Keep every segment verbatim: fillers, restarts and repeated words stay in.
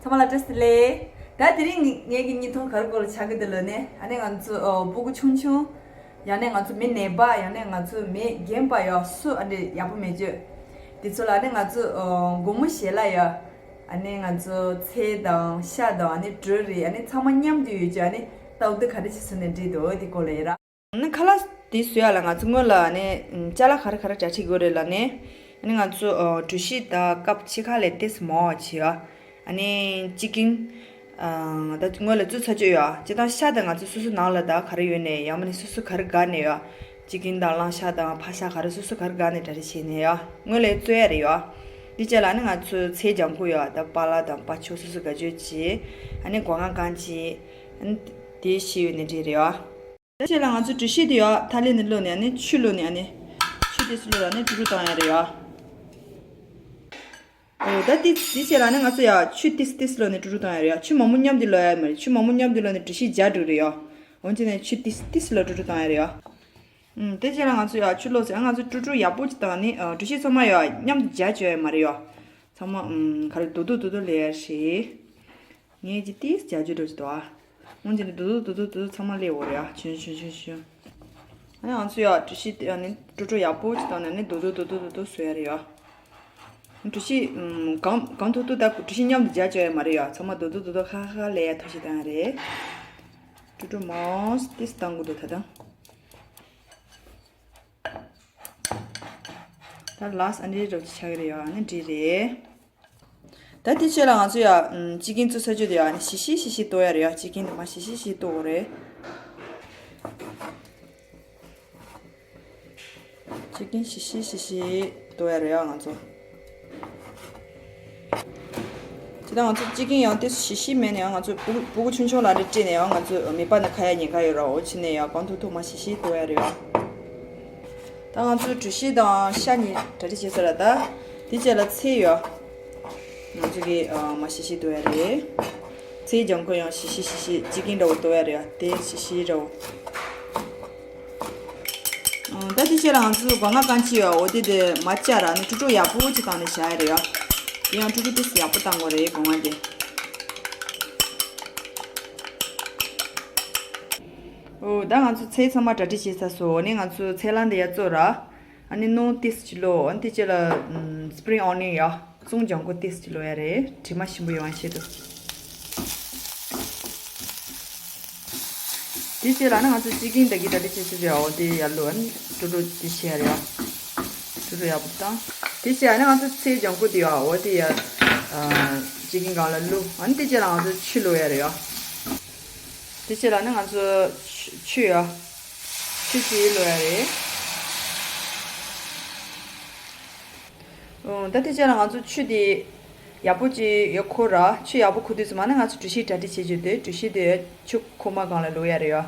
ཚང་མ་ལ་བཀྲ་ཤིས་བདེ་ལེགས། ད་དེ་རིང་ངེད་ཀྱི་བརྙན་ཐུང་ག་རེ་སྐོར་ལ་ཆགས་ཀྱི་འདུག་ལབ་ན། ཨ་ནི་ང་ཚོ་ཨོ་སྤུ་གུ་ཆུང་ཆུང་། ཡང་ན་ང་ཚོ་མི་ནད་པ། ཡང་ན་ང་ཚོ་མི་རྒན་པ་ཡོད་སུ་ཨ་འདྲ་ཡག་པོ་མེད་ཅོ། དེ་ཚོ་ལ་ཨ་ནི་ང་ཚོ་ཨོ་དགོང་མོ་ཞལ་ལག་ཡོད། ཨ་ནི་ང་ཚོ་ཚལ་དང་ཤ་དང་ཨ་ནི་དྲོད་རེད། ཨ་ནི་ཚང་མ་མཉམ་དུ་ཡོད་ཅོ། ཨ་ནི་ལྟ་བུ་དེ་ག་འདྲ་ཞིག་བཟོས་ནས་འགྲིག་འདུག་དེ་སྐོར་ལ་ཡིན་ར། ཨ་ནི་ཁ་ལག་དེ་བཟོ་ཡ་ལ་ང་ཚོ་སྔོན་ལ་ཨ་ནི་ཅ་ལག་ག་རེ་ག་རེ་གྲ་སྒྲིག་དགོས་རེད་ལབ་ན། ཨ་ནི་ང་ཚོ་ཨོ་གྲོ་ཞིབ་དང་ཀབ་ཕྱེད་ཀ་ལས་ཏོག་ཙམ་མང་བ་བྱེད་ཡ། ཨ་ནི་ཅི་ཀིན། ཨ་ད་སྔོན་ལ་བཙོས་ཚར་ཅོ་ཡོད། སྤྱིར་བཏང་ཤ་དང་ང་ཚོ་སོ་སོ་ནང་ལ་ད་ག་རེ་ཡོད་ནས་ཡང་མིན་ན་སོ་སོ་ག་རེ་དགའ་ནས་ཡོད། ཅི་ཀིན་དང་གླང་ཤ་དང་ཕག་ཤ་ག་རེ་སོ་སོ་ག་རེ་དགའ་ནས་གྲ་སྒྲིག་བྱས་ནས་ཡོད། སྔོན་ལ་བཙོས་ཡ་རེད་ཡོད། འདི་བྱས་ལ་ཨ་ནི་ང་ཚོ་ཚལ་ལྗང་ཁུ་ཡོད། ད་པ་ལགས་དང་པ་ཕྱུགས་སོ་སོ་དགའ་སྤྱོད་བྱེད། ཨ་ནི་སྒོ་ང་གང་བྱེད། ཨ་ནི་དེ་ཤི་ཡོད་ནས་འདྲེས་རེད་ཡོད། ད་ཕྱེད་ལ་ང་ཚོ་གྲོ་ཞིབ་དེ་ཡོད་ཐ་ལེ་ནས་བླུགས་ནས་ཨ་ནི་ཆུ་བླུགས་ནས་ཨ་ནི་ཆུ་ཏོག་ཙམ་བླུགས་ལ་ཨ་ནི་དཀྲུག་དཀྲུག་བཏང་ཡ་རེད་ཡོད། ཨོ་ད་དེ་དེ་ཕྱེད་ལ་ཨ་ནི་ང་ཚོ་ཡ་ཆུ་ཏོག་ཙམ་ཏོག་ཙམ་བླུགས་ནས་དཀྲུག་དཀྲུག་བཏང་ཡ་རེད་ཡོད། ཆུ་མང་པོ་མཉམ་དུ་བླུགས་ཡ་མ་རེད། ཆུ་མང་པོ་མཉམ་དུ་བླུགས་ནས་གྲོ་ཞིབ་འཇག་འགྲོ་རེད་ཡོད། འོན་ཀྱང་ནས་ཆུ་ཏོག་ཙམ་ཏོག་ཙམ་བླུགས་དཀྲུག་དཀྲུག་བཏང་ཡ་རེད་ཡོད། ཨུམ་དེ་ཕྱེད་ལ་ང་ཚོ་ཡ་ཆུ་བླུགས་ཚེ་ང་ཚོ་དཀྲུག་དཀྲུག་ཡག་པོ་ཅིག་བཏང་ཨ་ནི་ཨ་གྲོ་ཞིབ་ཚང་མ་ཡོད་མཉམ་དུ་འཇག་བཅོས་ཡ་མ་རེད་ཡོད། ཚང་མ་ཨུམ་ག་རེ་རྡོག་རྡོག་རྡོག་རྡོག་ལས་ཡ་རེད། ངས་ཀྱི་ཏིས་རྒྱ་ཇུ་འགྲོ་ཅི་དོ་ཨ། སྔོན་ཅི་ནི་དུ་དུ་དུ་དུ་དུ་ཚང་མ་ལས་འོ་རེ་ཨ་ཆུན་ཆུན་ཆུན་ཆུན། ཨ་ནི་ང་ཚོ་ཡ་གྲུ་བཞི་དེ་ཨ་ནི་དྲོ་དྲོ་ཡག་པོ་ཅིག་བཏང་ནས་ནི་དུ་དུ་དུ་དུ་དུ་དུ་བཟོ་ཡ་རེ་ཡ། གྲུ་བཞི་གང་གང་ཐུག་ཐུག་ད་གྲུ་བཞི་མཉམ་དུ་རྒྱ་བཅོ་ཡ་མ་རེ་ཡ། ཚང་མ་དུ་དུ་དུ་དུ་ཁ་ཁ་ལས་ཡ་ཐུག་ཞིག་བཏང་ཡ་རེད། དྲོ་དྲོ་མོ་ཏིས་བཏང་དགོས་འདུག་ད་དང་། ད་ལགས་ཨ་ནི་རོ་ཆག་རེ་ཡ་ཨ་ནི་འདྲི་རེད། ད་དེ་ཕྱེད་ལ་ང་ཚོ་ཡ་ཅི་ཀིན་བཙོས་ཚར་ཅོ་དེ་ཡ་ཨ་ནི་ཞི་ཞི་ཞི་ཞི་གཏོར་ཡ་རེད་ཡ། ཅི་ཀིན་དེ་མ་ཞི་ཞི་ཞི་གཏོར་དགོས་རེད། ཅི་ཀིན་ཞི་ཞི་ཞི་ཞི་གཏོར་ཡ་རེད་ཡ་ང་ཚོ། ཅི་ད་ང་ཚོ་ཅི་ཀིན་ཡང་ཏིས་ཞི་ཞི་མེད་ནས་ཡང་ང་ཚོ་སྤུ་སྤུ་གུ་ཆུང་ཆུང་ལ་རེ་སྤྲད་ནས་ཡང་ང་ཚོ་མེད་པ་ནི་ཁ་ཡ་ཉེན་ཁ་ཡོད་ར། འོ་ཕྱི་ནས་ཡ་གང་ཐུག་ཐུག་མ་ཞི་ཞི་གཏོར་ཡ་རེད་ཡ། ད་ང་ཚོ་གྲུ་བཞི་དང་ཤ་གཉིས་གྲ་སྒྲིག་བྱས་ཚར་ལ་ད། དེ་རྗེས་ལ་ཚལ་ཡོད། ང་ཚོ་གི་ཨ་མ་ཞི་ཞི་གཏོར་ཡ་རེད། ཚལ་ལྗང་ཁུ་ཡང་ཞི་ཞི་ཞི་ཞི་ཅི་ཀིན་འདྲ་བོ་གཏོར་ཡ་རེད་ཡ། དེ་ཞི་ཞི་འདྲ་བོ། ཨ་ད་དེ་རྗེས་ལ་ང་ཚོ་སྒོ་ང་གང་ཅི་ཡོད་འོ་དེ་དེ་མ་བཅག་ར་ནི་དཀྲུག་དཀྲུག་ཡག་པོ་ཅིག་བཏང་ནས་བཞག་ཡ་རེད་ཡ། དེ་ཡང་དཀྲུག་དཀྲུག་ཏིས་ཡག་པོ་བཏང་དགོས་རེད་སྒོ་ང་དེ། ཨོ་ད་ང་ཚོ་ཚལ་ཚང་མ་གྲ་སྒྲིག་བྱས་ཚར་སོང་། ཨ་ནི་ང་ཚོ་ཚལ་རླངས་འདི་ཡར་བཙོས་ར། ཨ་ནི་སྣུམ་ཏིས་ཅིག་བླུགས། ཨ་ནི་དེ་རྗེས་ལ་ཨམ་སི་པི་རིང་ཨོ་ནི་ཡོན་ཡ། བཙོང་ལྗང་ཁུ་ཏིས་ཅིག་བླུགས་ཡ་རེད། དྲི་མ་ཞིམ་པོ་ཡོང་བ་ཆེད་དུ། དེ་རྗེས་ལ་ནི་ང་ཚོ་ཅི་ཀིན་ད་གི་གྲ་སྒྲིག་བྱས་ཚར་ཡ་འོ་དེ་ཡར་བླུགས། ཨ་ནི་དཀྲུག་དཀྲུག་དེ་བྱས་ཡ་རེད་ཡ། དཀྲུག་དཀྲུག་ཡག་པོ་བཏང་། དེ་རྗེས་ཨ་ནི་ང་ཚོ་ཚལ་ལྗང་ཁུ་དེ་ཡ་འོ་དེ་ཡ། ཨ་ཅི་ཀིན་སྒང་ལ་བླུགས། ཨ་ནི་དེ་རྗེས་ལ་ང་ཚོ་ཆུ་བླུགས་ཡ་རེད་ཡ། དེ་རྗེས་ལ་ནི་ང་ཚོ་ཆུ་ཆུ་ཡ། ཆུ་ཞིག་བླུགས་ཡ་རེད། ཨོ་ད་དེ་རྗེས་ལ་ང་ཚོ་ཆུ་དེ་ཡག་པོ་ཅིག་ཡ་འཁོར་ར། ཆུ་ཡག་པོ་འཁོར་དུས་ཙམ་པ་ནི་ང་ཚོ་གྲུ་བཞི་གྲ་སྒྲིག་བྱེད་རྒྱུ་དེ་གྲུ་བཞི་དེ་ཆུ་ཁོལ་མ་སྒང་ལ་བླུགས་ཡ་རེད་ཡ།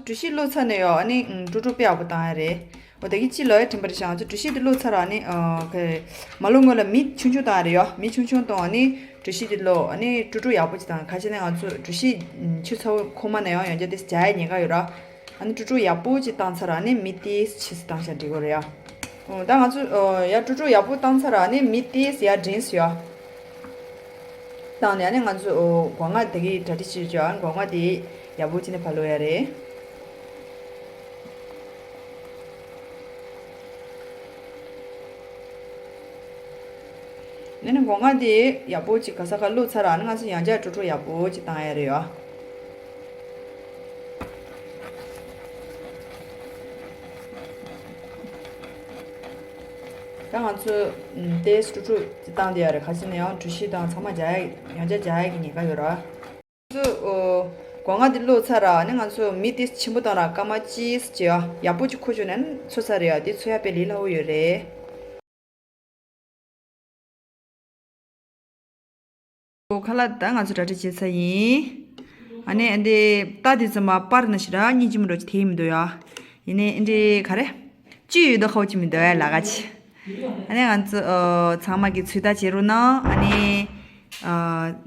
གྲུ་བཞི་བླུགས་ཚར་ནས་ཡོ། ཨ་ནི་དཀྲུག་དཀྲུག་དཔེ་ཡག་པོ་བཏང་ཡ་རེད། འོ་ད་གིན་ཅི་ལོ་ཡ་དྲན་པ་རེད་ཤག་ང་ཚོ་གྲུ་བཞི་དེ་བླུགས་ཚར་ར། ཨ་ནི་ཨ་ག་མ་བླུགས་སྔོན་ལ་མེ་ཆུང་ཆུང་བཏང་ཡ་རེད་ཡོ། མེ་ཆུང་ཆུང་བཏང་། ཨ་ནི་གྲུ་བཞི་དེ་བླུགས། ཨ་ནི་དཀྲུག་དཀྲུག་ཡག་པོ་ཅིག་བཏང་། ག་ཅི་ནས་ང་ཚོ་གྲུ་བཞི་ཆུ་ཚ་བོ་ཁོལ་མ་ནས་ཡང་ཡང་བསྐྱར་དེ་རྒྱག་ཡ་ཉེན་ཁ་ཡོད་ར། ཨ་ནི་དཀྲུག་དཀྲུག་ཡག་པོ་ཅིག་བཏང་ཚར་ར། ཨ་ནི་མེ་ཏིས་ཕྱིས་སུ་བཏང་བཞག་འགྲིག་གོ་རེད་ཡ། ཨོ་ད་ང་ཚོ་ཨོ་ཡ་དཀྲུག་དཀྲུག་ཡག་པོ་བཏང་ཚར་ར། ཨ་ནི་མེ་ཏིས་ཡ་འགྲིམས་སུ་ཡ། བཏང་ནས་ཨ་ནི་ང་ཚོ་ཨོ་སྒོ་ང་དེ་གི་གྲ་སྒྲིག་བྱེད་ཆོག་ཨ་ནི་སྒོ་ང་དེ་ཡག་པོ་བྱས་ནས་ཕར་བླུགས་ཡ་རེད། ཨ་ནི་སྒོ་ང་དེ་ཡག་པོ་ཅིག་ག་ས་ག་བླུགས་ཚར་ར། ཨ་ནི་ང་ཚོ་ཡང་བསྐྱར་དཀྲུག་དཀྲུག་ཡག་པོ་ཅིག་བཏང་ཡ་རེད་ཡ། ད་ང་ཚོ་ཏེས་དཀྲུག་དཀྲུག་ཅིག་བཏང་བསྡད་ཡ་རེད། ག་ཅི་ནས་ཡང་གྲུ་བཞི་དང་ཚང་མ་རྒྱག་ཡ་ཡང་བསྐྱར་རྒྱག་ཡ་གི་ཉེན་ཁ་ཡོད་ར། ང་ཚོ་ཨོ་སྒོ་ང་འདི་བླུགས་ཚར་ར། ཨ་ནི་ང་ཚོ་མེ་དེ་ཆེན་པོ་བཏང་ར། སྐར་མ་གཅིག་ཅིག་ཡ་ཡག་པོ་ཅིག་ཁུག་བཅུག་ནས་འཚོ་ཚར་རེད་ཡ། དེ་འཚོ་ཡ་དཔེ་ལས་སླ་བོ་ཡོད་རེད། ཨོ་ཁ་ལག་ད་ང་ཚོ་གྲ་སྒྲིག་བྱས་ཚར་ཡིན། ཨ་ནི་འདི་རྟ་དེ་ཚོ་མ་པར་ན་ཞིག་ར་སྙིང་རྗེ་མོ་འགྲོ་ཅིག་དེ་མི་འདུག་ཡ། ཡིན་ནའི་འདི་ག་རེ་བཅུད་ཡོད་དོ་ཁ་བོ་ཅིག་མི་འདུག་ཡ་ལ་ག་ཅི། ཨ་ནི་ང་ཚོ་ཨོ་ཚང་མ་གི་ཚོད་ལྟ་བྱེད་རོགས་གནང་། ཨ་ནི་ཨ།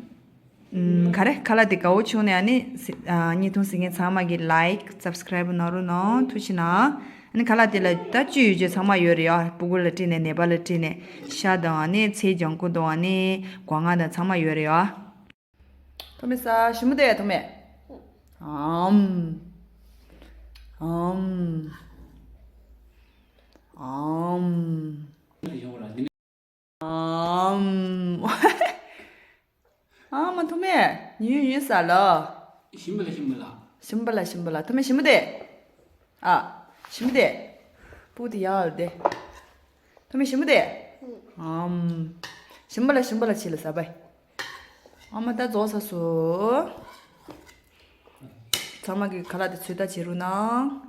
ཨམ། ག་རེ་ཁ་ལག་དེ་དགའ་བོ་བྱུང་ནས་ཨ་ནི་སི་ཨ་བརྙན་ཐུང་གཟིགས་མཁན་ཚང་མ་གིས་ལའིཀ་སབ་སི་ཀ་རའིབ་གནང་རོགས་གནང་། ཐུགས་རྗེ་གནང་། ནི་ཁ་ལག་དེ་ལ་ད་བཅུད་ཡོད་རྒྱུ་ཚང་མ་ཡོད་རེད་ཡ། སྤུ་གུ་ལ་སྤྲད་ནས་ནད་པ་ལ་སྤྲད་ནས་ཤ་དང་ནི་ཚལ་ལྗང་ཁུ་དང་ནི་སྒོ་ང་དང་ཚང་མ་ཡོད་རེད་ཡ། ཐོ་མེ་ས་ཞིམ་པོ་དེ་ཐོ་མེ། ཨམ། ཨམ། ཨམ། ཨམ། ཨ་མ་ཐོ་མེ། ཉུང་ཉུང་ཟ་ལ། ཞིམ་པ་ལ་ཞིམ་པ་ལ། ཞིམ་པ་ལ་ཞིམ་པ་ལ། ཐོ་མེ་ཞིམ་པོ་དེ། ཨ། ཞིམ་པོ་དེ། སྤུ་དེ་ཡག་ལ་དེ། ཐོ་མེ་ཞིམ་པོ་དེ། ཨམ། ཞིམ་པ་ལ་ཞིམ་པ་ལ་བྱེད་ལ་ཟ་བའི། ཨ་མ་ད་རྫོགས་ས་སོ། ཚང་མ་གི་ཁ་ལག་དེ་ཚོད་ལྟ་བྱེད་རོགས་གནང་།